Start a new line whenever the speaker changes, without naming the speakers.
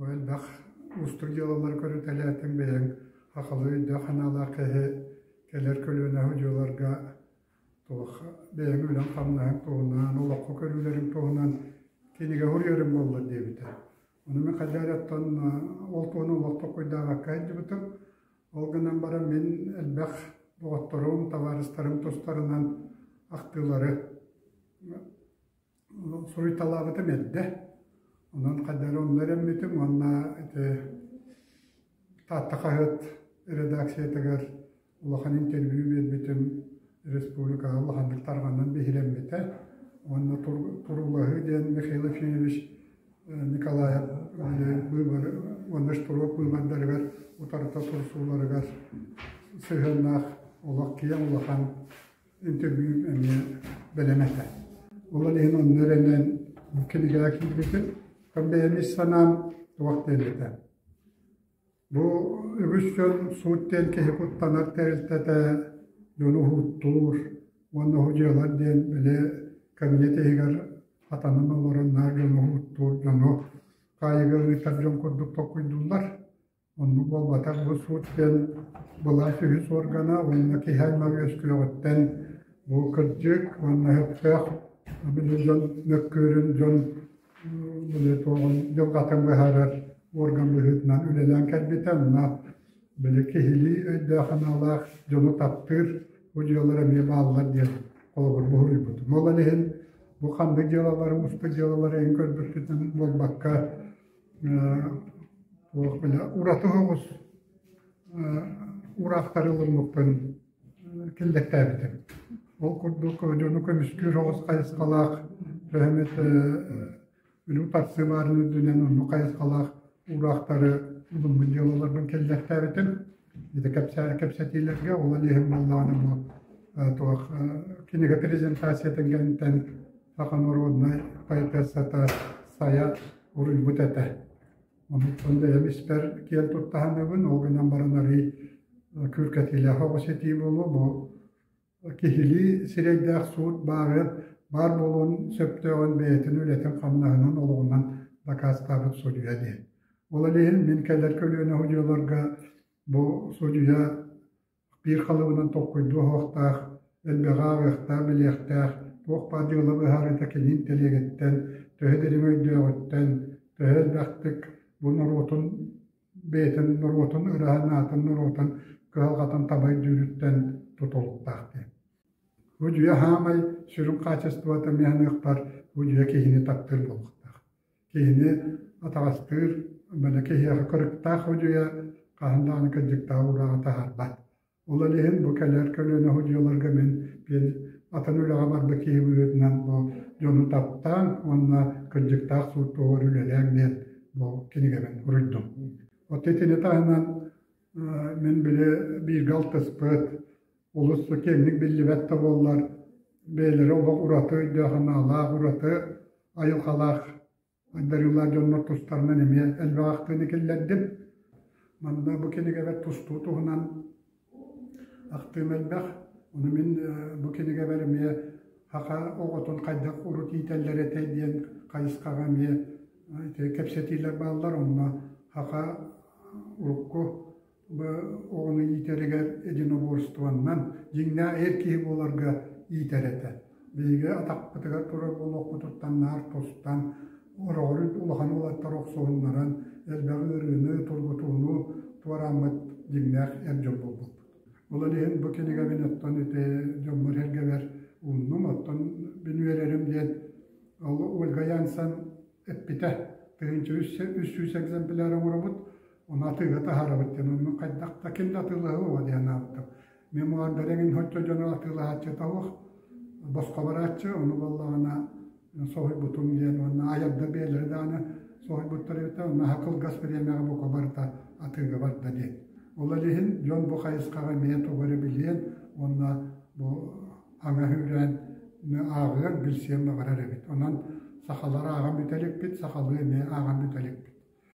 Бу элбэх уустук дьыалалары көрүтэлээтиҥ, бэйэҥ сахалыы өйдөөх-санаалаах киһи кэлэр көлүөнэ дьыаларга туох бэйэҥ үлэҥ-хамнаһыҥ туһунан, олоххо көрүүлэриҥ туһунан кинигэ суруйарыҥ буоллар диэбитэ. Ону мин хайдах эрэ оттон ол туһунан олох толкуйдаабакка сылдьыбытым. Ол гынан баран мин элбэх доҕотторум, табаарыстарым тустарынан ахтыылары суруйталаабытым эрдэ. Онон хайдах эрэ онно эрэммитим уонна ити Таатта хаһыат редакциятыгар улахан интервью биэрбитим республикаҕа улаханнык тарҕанан биһирэммитэ. Уонна туруулаһыы диэн Михаил Ефимович Николаев быыбары уонна Штыров быыбардарыгар утарыта турсууларыгар сыһыаннаах олох киэҥ улахан интервью эмиэ бэлэм этэ. Ол иһин онно эрэнэн кинигэҕэ киирбитим. Бэйэм ис санаам туох диэн этэ. Бу үгүс дьон суут диэн киһи куттанар тэрилтэтэ дьону уһуттуур уонна уһудьуйалар диэн били кабинет иһигэр хатанан олорон наар дьону уһуттуур, дьону хаайыыга ыытар дьон курдук толкуйдууллар. Оннук буолбатах, бу суут диэн былаас үһүс уоргана уонна киһи аймах үөскүөҕүттэн бу кырдьык уонна сөптөөх били дьон мөккүөрүн, дьон били туоҕун дьылҕатын быһаарар уорган быһыытынан үлэлээн кэлбитэ. Онно били киһилии өйдөөх-санаалаах дьону таптыыр бу дьыалалар эмиэ бааллар диэн холобур буһуруйбутум. Ол иһин бу ханнык дьыалалары, уустук дьыалалары эн көрбүппүтүн буолбакка туох бile ураты соҕус уураахтары ылыммыппын киллэртээбитим. Ол курдук дьону көмүскүүр соҕус хайысхалаах төһө үлүм тахсыы баарын үрдүнэн оннук хайысхалаах уураахтары ылыммыт дьыалаларбын киллэртээбитим. Ити кэпсэтиилэргэ ол иһин буоллаҕына бу туох кинигэ презентациятын кэнниттэн саха норуодунай поэтессата Сайа уруйбут этэ. Онуттан бэйэм испэр киэн тутта саныыбын, ол гынан баран арыый күүркэтиилээх оҕус этии буолуо, бу киһилии сирэйдээх суут баарын баар буолуон сөптөөҕүн бэйэтин үлэтин-хамнаһынан, олоҕунан дакаастаабыт судьуйа диэн. Ол иһин мин кэлэр көлүөнэ судьуйаларга бу судьуйа биир халыбынан толкуйдуо суохтаах, элбэҕи ааҕыахтаах, билиэхтээх, туох баар дьыала быһаарыыта кини интеллегиттэн, төһө дириҥ өйдөөҕүттэн, төһө элбэхтик бу норуотун бэйэтин норуотун ыраһын аатын норуотун кыһалҕатын таба өйдүүрүттэн тутулуктаах диэн. Бу дьүө хаамай сүрүн хаачыстыбата мин саныахпар бу дьүө киһини таптыыр буолуохтаах. Киһини атаҕастыыр, бэл киһиэхэ кырыктаах удьуйа хаһан даҕаны кырдьыктаах уураҕы таһаарбат. Ол иһин бу кэлэр көлүөнэ судьуйаларга мин атын үлэҕэ барбыт киһи быһыытынан бу дьону таптааҥ уонна кырдьыктаах суут туһугар үлэлээҥ диэн бу кинигэбин суруйдум. Оттон итини таһынан мин били бииргэ алтыспыт, олус киэҥник биллибэт да буоллар, бэйэлэрэ олох ураты өйдөөх-санаалаах, ураты айылҕалаах айдарыылаах дьоннор тустарынан эмиэ элбэх ахтыыны киллэрдим. Манна бу кинигэбэр тустуу туһунан ахтыым элбэх. Ону мин бу кинигэбэр эмиэ саха оҕотун хайдах урут иитэллэр этэй диэн хайысхаҕа эмиэ ити кэпсэтиилэр бааллар. Онно саха урукку Бу оҕону иитэригэр единоборствоннан дьиҥнээх эр киһи буоларга иитэр этэ. Биһиги атахпытыгар турар буолуохпутуттан наар тустан, ороҕор улахан уолаттар охсуһуннаран, элбэх ыарыыны, тургутууну туорааммыт дьиҥнээх эр дьон буолбуппут. Ол иһин бу кинигэбин оттон ити дьоммор-сэргэбэр ууннум, оттон мин үөрэрим диэн ол Ольга Янсон эппитэ, 1300 экземпляр оҥоробут, Ону атыыга таһаарабыт диэн, онно хайдах да ким да атыылаһыа диэн анаабытым. Мемуардары эҥин соччо дьону атыылаһааччыта суох, босхо барааччы, ону буоллаҕына соһуйбутум диэн уонна айарда бэйэлэрэ даҕаны соһуйбуттар эбитэ, онно аһа кылгас бириэмэҕэ бука барыта атыыга барда диэн. Ол иһин дьон бу хайысхаҕа эмиэ тугу эрэ билиэн уонна бу аҥа сүүрээн ааҕыан, билсиэн баҕарар эбит. Онон сахалар ааҕан бүтэ иликпит, сахалыы эмиэ ааҕан бүтэ иликпит.